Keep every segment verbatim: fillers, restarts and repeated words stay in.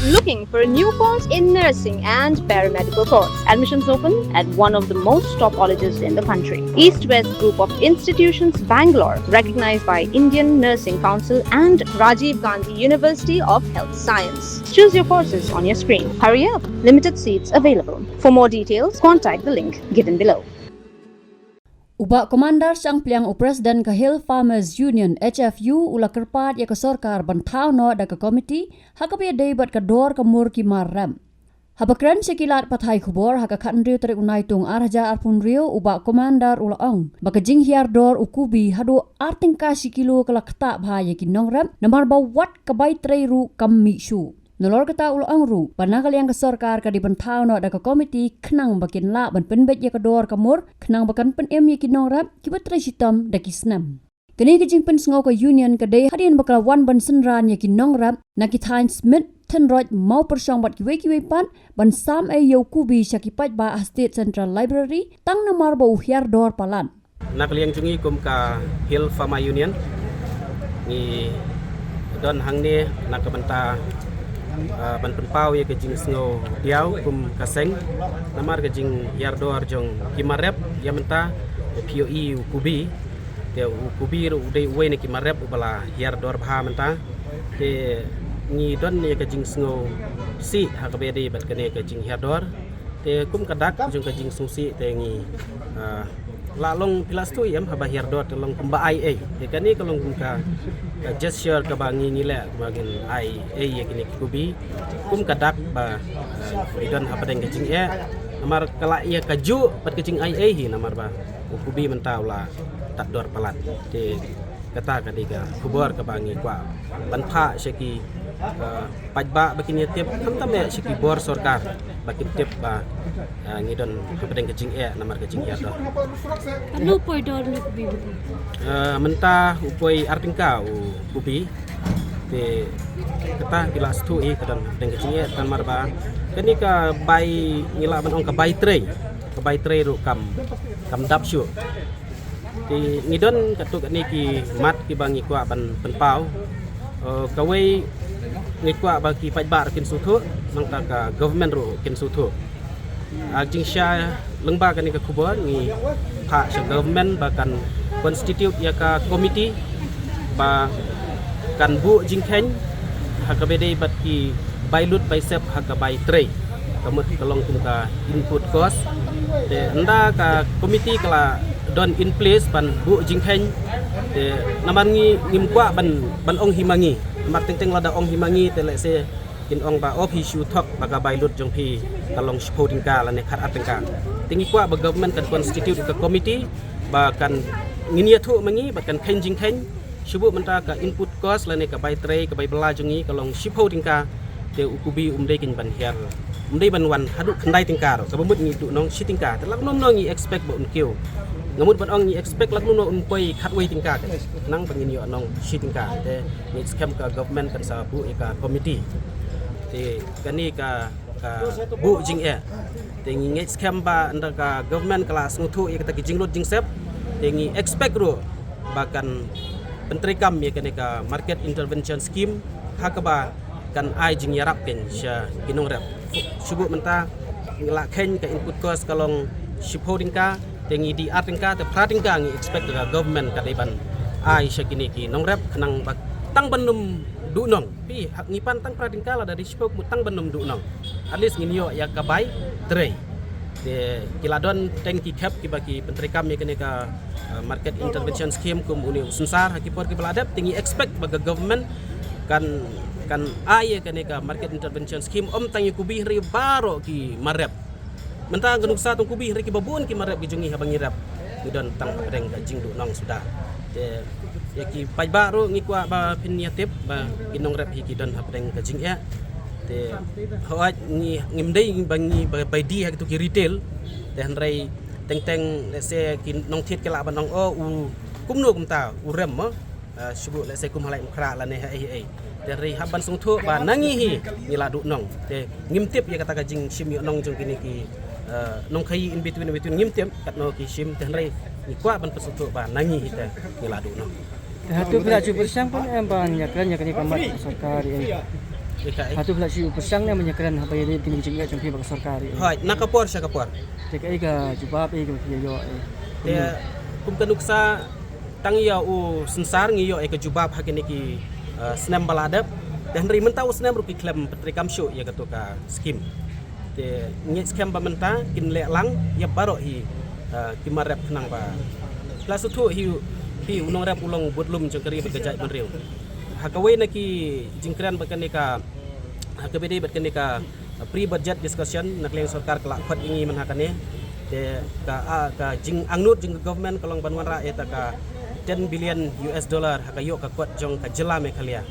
Looking for a new course in nursing and paramedical course? Admissions open at one of the most top colleges in the country. East West Group of Institutions, Bangalore, recognized by Indian Nursing Council and Rajiv Gandhi University of Health Science. Choose your courses on your screen. Hurry up, limited seats available. For more details, contact the link given below. U Bah Commander Shangpliang, u President ka Hill Farmers Union, H F U, u la kyrpad ïa ka sorkar ban thaw noh da ka komiti ha kaba ïadei bad ka dor ka mur ki mar rep. Haba kren sha ki lad pathai khubor ha ka khathynriew tarik u Naitung ar hajar arphew hynriew, u Bah Commander u la ong ba ka jinghiar dor u kubi haduh ar tyngka shi kilo ka la ktah bha ïa ki nongrep, namar ba wat ka bai trei ruh kam mih shuh. Nalor kata u la ong ruh ba na ka liang ka sorkar ka dei ban thaw noh da ka komiti khnang ba kin lah ban pynbeit ïa ka dor ka mur khnang ba kan pynim ïa ki nongrep kiba trei shitom da ki snem. Kane ka jingpynsngew ka union ka dei hadien ba ka la wan ban synran ïa ki nongrep na ki thaiñ Smit, Thynroit, Mawpyrshong bad kiwei kiwei pat ban sam ei ïa u kubi sha ki paidbah ha State Central Library tang namar ba u hiar dor palat. Na ka liang jong ngi kum ka Hill Farmer Union, ngi don hangne na ka bynta, ah, ban pynpaw ïa ka jingsngew diaw kum ka seng namar ka jinghiar dor jong ki mar rep. Ïa mynta phi ïohi u kubi, te u kubi ruh u dei uwei na ki mar rep uba la hiar dor bha mynta. Te ngi don ïa ka jingsngewsih ha kaba ïadei bad kane ka jinghiar dor. Te kum ka dak jong ka jingsngewsih te ngi, ah, la long phi la sngewthuh em, haba hiar dor te long kumba ai ei. Te kane ka long kum ka, ka gesture kaba ngi ngi leh kaba ngin ai ei ïa kine ki kubi kum ka dak ba, ah, ngi don hapdeng ka jingeh. Namar ka la ïa kajuh bad ka jingai ei hi namar ba u kubi mynta u la tad dor palat. Te kata ka dei ka khubor kaba ngi kwah ban phah sha ki, eh, paidbah ba kin ïa tip, khamtam eh sha ki bor sorkar ba kin tip ba, eh, ngi don hapdeng ka jingeh namar ka jinghiar dor. Katno poi dor u kubi mynta? Eh, mynta u poi ar tyngka u kubi. Te kata ki la sngewthuh hi ka don hapdeng ka jingeh namar ba kane ka bai ngi lah ban ong ka bai trei, ka bai trei ruh kam, kam dap shuh. Te ngi don katto katne ki mat kiba ngi kwah ban pynpaw. Eh, kawei ngi kwah ba ki paidbah ruh kin sngewthuh, nangta ka government ruh kin sngewthuh. Ah, jingshai lyngba kane ka khubor ngi phah sha government ba kan constitute ïa ka committee ba kan buh jingkheiñ ha kaba dei bad ki bai lut bai sep ha ka bai trei. Ka mut ka long kum ka input cost. Te ynda ka committee ka la don in place ban buh jingkheiñ. Te namar ngi ngim kwah ban, ban ong hi ma ngi. Namar teng teng lada ong hi ma ngi te lehse kin ong ba, oh, phi shu thok ba ka bai lut jong phi ka long shiphew tyngka lane khat ar tyngka. Te ngi kwah ba government kan constitute ka committee ba kan ngin ïathuh ma ngi ba kan kheiñ jingkheiñ. Shu buh mynta ka input cost lane ka bai trei, ka bai bylla jong ngi ka long shiphew tyngka. Te u kubi um dei kein ban hiar, um dei ban wan haduh khyndai tyngka ruh, kaba mut ngi duh nong shi tyngka. Te lak num nong ngi expect ba un kiew. Nga mut ban ong ngi expect lak num nong un poi khatwei tyngka kein. Nang ba ngin ïoh nong shi tyngka. Te ngi skhem ka government kan sa buh ïa ka committee. Te kane ka, ka buh jingeh. Te ngi ngeit skhem ba ynda ka government ka la sngewthuh ïa kata ki jinglut jingsep. Te ngi expect ruh ba kan pyntreikam ïa kane ka market intervention scheme ha kaba kan ai jingïarap kein sha ki nongrep. Shu buh mynta ngi la kheiñ ka input cost ka long shiphew tyngka. Te ngi die ar tyngka, te phra tyngka ngi expect ka government ka dei ban ai sha kine ki nongrep khnang ba tang ban ym duh nong. Phi, ha, ngi pan tang phra tyngka lada die shiphew kumut tang ban ym duh nong. At least ngin ïoh ïa ka bai trei. Te ki la don teng ki khep kiba ki pyntreikam ïa kane ka, uh, market intervention scheme kum une u synsar ha ki por kiba la dep, te ngi expect ba ka government kan, kan ai ïa kane ka market intervention scheme ym tang ïa u kubi hynrei baroh ki mar rep. Mynta ka nuksa tang u kubi hynrei kiba bun ki mar rep ki jong ngi haba ngi rep ngi don tang hapdeng ka jingduh nong suda. Te ïa ki paidbah ruh ngi kwah ba phin ïa tip ba ki nongrep hi ki don hapdeng ka jingeh. Te hooid ngi, ngim dei ba ngi ba, bai die ha kito ki retail. Te hynrei teng teng lehse ki nongthied ki lah ban ong, oh, u kumno kumta u rem mo. Ah, shu buh lehse kum ha Laitumkhrah lane ha ei ei. Te hynrei hap ban sngewthuh ba na ngi hi ngi la duh nong. Te ngim tip ïa kata ka jingshim ïoh nong jong kine ki, ah, nongkhaii in between, between ngim tip katno ki shim. Te hynrei ngi kwah ban pynsngewthuh ba na ngi hi te ngi la duh nong. Te hato phi la ju pyrshang pyn em ban ïakren ïa kane ka mat sorkar ïa Hato phi la shu pyrshang ne mynta kren haba ïadei bad kine ki jingeh jong phi bad ka sorkar? Hooid, na ka por sha ka por. Te kaei ka jubab, kaei kaba phi ïoh, eh? Te kum ka nuksa, tang ïa u synsar ngi ïoh ïa ka jubab ha kine ki, eh, snem ba la dep. Te hynrei mynta u snem ruh ki khlem pyntreikam shuh ïa kato ka skim. Te ngi skhem ba mynta kin leh lang ïa baroh hi, eh, ki mar rep khnang ba. Phi la sngewthuh hi, hi u nongrep u long budlum jong ka ri bad ka jaitbynriew. Ha kawei na ki jingkren bad kane ka, ha kaba ïadei bad kane ka pre-budget discussion na ka liang sorkar ka la khot ïa ngi mynha kane. Te ka, ah, ka jingangnud jong ka government ka long ban wanrah ïa kata ka ten billion U S dollar ha ka ïoh ka kot jong ka jylla Meghalaya.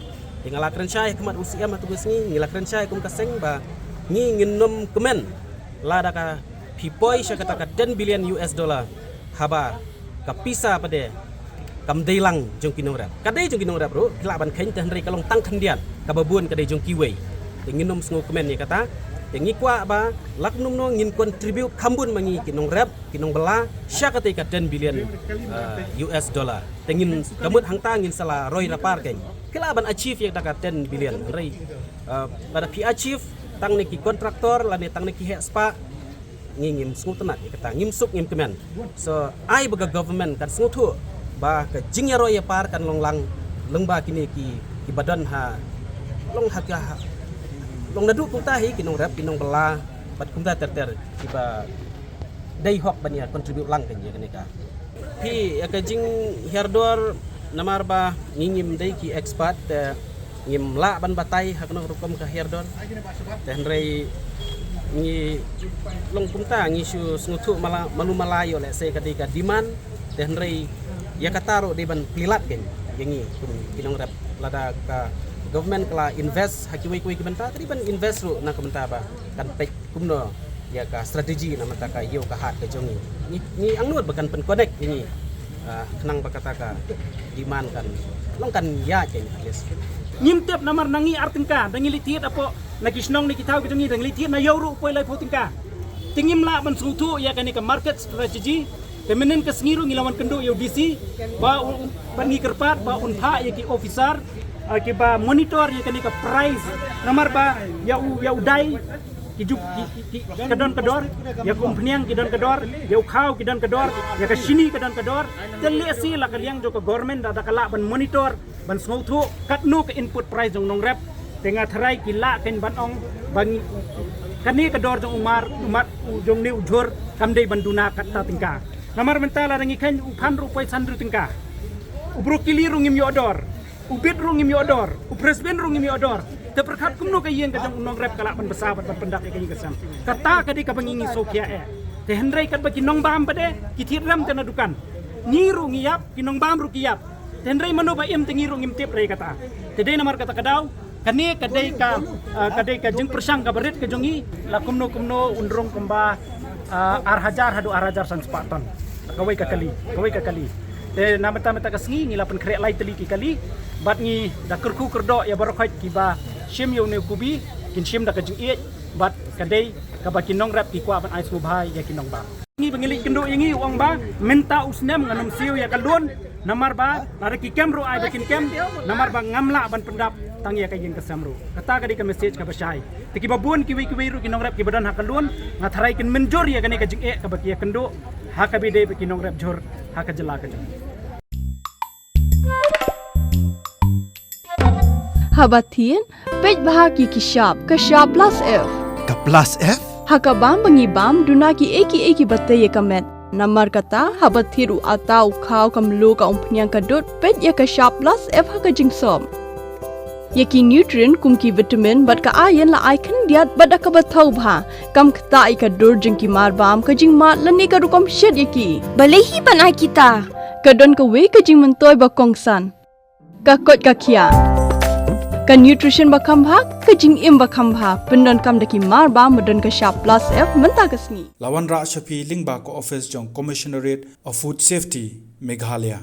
Te nga la kren shai ha khmat u C M ha katu ka sngi, ngi la kren shai kum ka seng ba ngi ngin nym kmen lada ka phi poi sha kata ka ten billion U S dollar haba ka pisa pat de kam dei lang jong ki nongrep. Ka dei jong ki nongrep ruh, phi lah ban kheiñ, te hynrei ka long tang khyndiat, kaba bun ka dei jong kiwei. Te ngin nym sngewkmen ïa kata. Te ngi kwah ba la kumno kumno ngin contribute kham bun ma ngi ki nongrep, ki nongbylla sha katei ka ten billion, uh, U S dollar. Te ngin, ka mut hangta ngin sa la roi ra par keiñ. Phi lah ban achieve ïa kata ka ten billion. Hynrei, uh, lada phi achieve tang ne ki contractor lane tang ne ki heh spah, ngi ngim sngewtynnat ïa kata, ngim suk ngim kmen. So ai ba ka government kan sngewthuh ba ka jingïaroi ïa par kan long lang lyngba kine ki, kiba don ha, long ha ka, ha, long naduh kumta hi ki nongrep, ki nongbylla bad kumta ter ter kiba dei hok ban ïa contribute lang kane ïa kane ka. Phi, ïa ka jinghiar dor, namar ba ngi ngim dei ki expert, te ngim lah ban batai ha kano ka rukom ka hiar dor. Te hynrei ngi long kumta, ngi shu sngewthuh mala, malu mala ïoh lehse ka dei ka demand. Te hynrei ïa kata ruh dei ban plie lad keiñ ïa ngi kum ki nongrep, lada ka government ka la invest ha kiwei kiwei ki bynta, ka dei ban invest ruh na ka bynta ba kan peit kumno ïa ka strategy na ka bynta ka ïew ka hat ka jong ngi. Ngi, ngi angnud ba kan pyn-connect ïa ngi, ah, khnang ba kata ka demand kan long kan ïaid keiñ at least. Ngim tip namar na ngi ar tyngka, da ngi leit thied hapoh na ki shnong na ki thaw ki jong ngi, da ngi leit thied na ïew ruh poi laiphew tyngka. Te ngim lah ban sngewthuh ïa kane ka market strategy. Te mynhynnin ka sngi ruh ngi la wan kynduh ïa u D C ba u, u, ba ngi kyrpad ba un phah ïa ki officer, ah, kiba monitor ïa kane ka price, namar ba ïa u, ïa u dai ki ju, ki, ki, ki, ka don ka dor, ïa ka umphniang ki don ka dor, ïa u khaw ki don ka dor, ïa ka shini ka don ka dor. Te lehse la ka liang jong ka government da, da ka lah ban monitor, ban sngewthuh katno ka input price jong nongrep. Te nga tharai ki lah keiñ ban ong ba ngi, kane ka dor jong u mar, u mar, u jong ne u jhur kam dei ban duna katta tyngka. Namar mynta lada ngi kheiñ u phan ruh poi san hynriew tyngka. U brokoli ruh ngim ïoh dor. U bit ruh ngim ïoh dor, u french bean ruh ngim ïoh dor. Te pyrkhat kumno ka ïing ka jong u nongrep ka lah ban bsa bad ban pyndap ïa ka ïing ka sem. Kata ka dei kaba ngi ngi sngewkhia eh. Te hynrei katba ki nongbam pat de ki thied rem te na dukan. Ngi ruh ngi ïap, ki nongbam ruh ki ïap. Te hynrei mano ba im te ngi ruh ngim tip re kata. Te dei namar kata ka daw, kane ka dei ka, ah, ka dei ka jingpyrshang kaba rit ka jong ngi, la kumno kumno un rung kumba, ah, ar hajar haduh ar hajar san spah ton. Kawei ka kali, kawei ka kali. Te na mynta mynta ka sngi ngi la pynkhreh lai tylli ki kali bad ngi da kyrkhu kyrdoh ïa baroh khoit kiba shim ïa une u kubi, kin shim da ka jingïeit bad ka dei kaba ki nongrep ki kwah ban ai sngewbha ïa ki nongbam. Ngi ba ngi leit kynduh ïa ngi u ong ba mynta u snem ngan ym siew ïa ka loan, namar ba lada ki kem ruh ai ba kin kem, namar ba ngam lah ban pyndap tang ïa ka ïing ka sem ruh. Kata ka dei ka message kaba shai. Te kiba bun kiwei kiwei ruh ki nongrep kiba don ha ka loan, nga tharai kin mynjur ïa kane ka jingeh kaba ki ïakynduh ha kaba ïadei bad ki nongrep jhur ha ka jylla ka jong ngi. Haba thied, peit bha ki ki shap, ka shap plus F. Ka plus F? Ha ka bam ba ngi bam, duna kiei kiei kiba tei ïa ka met. Namar kata, haba thied u atta, u khaw, ka mluh, ka umphniang, ka dud, peit ïa ka shap plus F ha ka jingsop. Ïa ki nutrient kum ki vitamin bad ka iron la ai khyndiat bad da kaba thaw bha. Kam ktah ïa ka dur jong ki mar bam, ka jingmad lane ka rukom shet ïa ki. Balei hi ban ai kita? Ka don kawei ka jingmyntoi ba kongsan. Ka koit ka khiah. Ka nutrition ba kham bha, ka jingim ba kham bha. Pyndonkam da ki mar bam ba don ka shap plus F mynta ka sngi. La wanrah sha phi lyngba ka office jong Commissionerate of Food Safety, Meghalaya.